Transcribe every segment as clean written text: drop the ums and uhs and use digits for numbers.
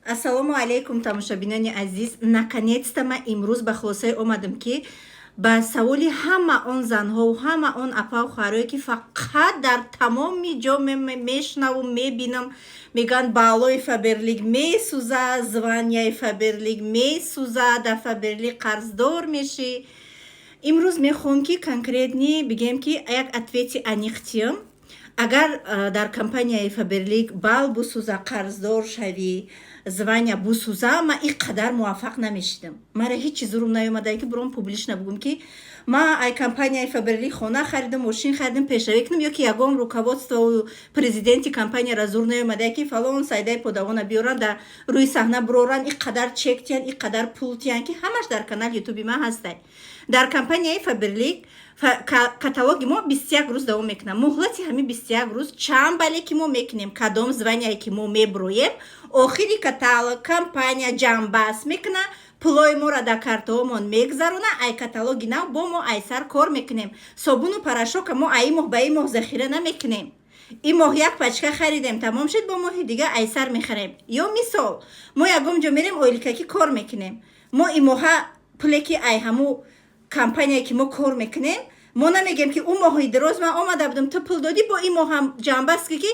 Ассалому алайкум, тамошобинони азиз! Наконец-то ман имрӯз ба хулосае омадам, ки ба саволи ҳама он занҳову ҳама он апаву хоҳарое, ки фақат дар тамоми ҷо мешунаву мебинам, мегӯянд: «Баллои Фаберлик месӯза, званияи Фаберлик месӯза, дар Фаберлик қарздор мешӣ», имрӯз мехоҳам, ки конкретно бигем, ки як ответи аниқ тиём. Агар дар компанияи Фаберлик балл бусӯза, қарздор шавӣ, звания бусӯза, ман ин қадар муваффақ намешидам. Мара ҳеҷ чиз зурум наёмадае, ки буром публично бугум, ки ман ай компанияи Фаберлик хона харидам, мошин харидам, пешравӣ кунам, ё ки ягон руководствову президенти компанияра зур наёмадае, ки фалон Сайдаи Подавона биёранд, дар рӯи саҳна буроранд, ин қадар чек тиянд, ин қадар пул тиянд, ки ҳамаш дар канали Ютуби ман ҳастай. Дар компанияи Фаберлик каталоги мо 21 рӯз давом мекунад. Муҳлати ҳамин 21 рӯз чанд бале ки мо мекунем, кадом званияе ки мо меброем, охири каталог компания ҷамъбаст мекуна, пулои моро дар картаҳомон мегузарона. Ай каталоги нав бо мо айсар кор мекунем. Собуну порошока мо аи моҳ ба ин моҳ захира намекунем. Ин моҳ як пачка харидем, тамом шуд, бо моҳи дига айсар мехарем. Ё мисол, мо ягон ҷо мерем, ойликакӣ кор мекунем. Мо ин моҳа пуле ки ай ҳаму компания, ки мо кор мекунем, мо намегем, ки ӯ моҳи дароз ман омада будам, ту пул додӣ, бо ин моҳам ҷамъбаст, ки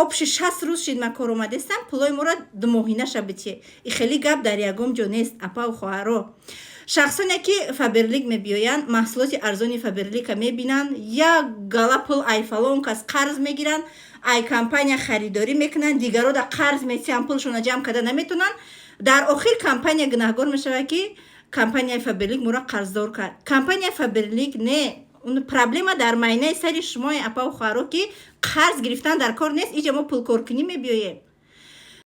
общий 60 рӯз шид ман кор омадестам, пулои моро думоҳинаша битие. И хеле гап дар ягон ҷо нест, апаву хоҳаро. Шахсоне ки Фаберлик мебиёянд, маҳсулоти арзони Фаберлика мебинанд, як гала пул ай фалон кас қарз мегиранд, ай компания харидорӣ мекунанд, дигаро да қарз метиҳанд, пулшона ҷамъ карда наметонанд. Дар охир компания гунаҳгор мешавад, ки компанияи Фаберлик моро қарздор кард. Компанияи Фаберлик не, проблема дар майнаи сари шумои, апаву хоҳаро, ки қарз гирифтан дар кор нест. Иҷа мо пулкоркунӣ мебиёем.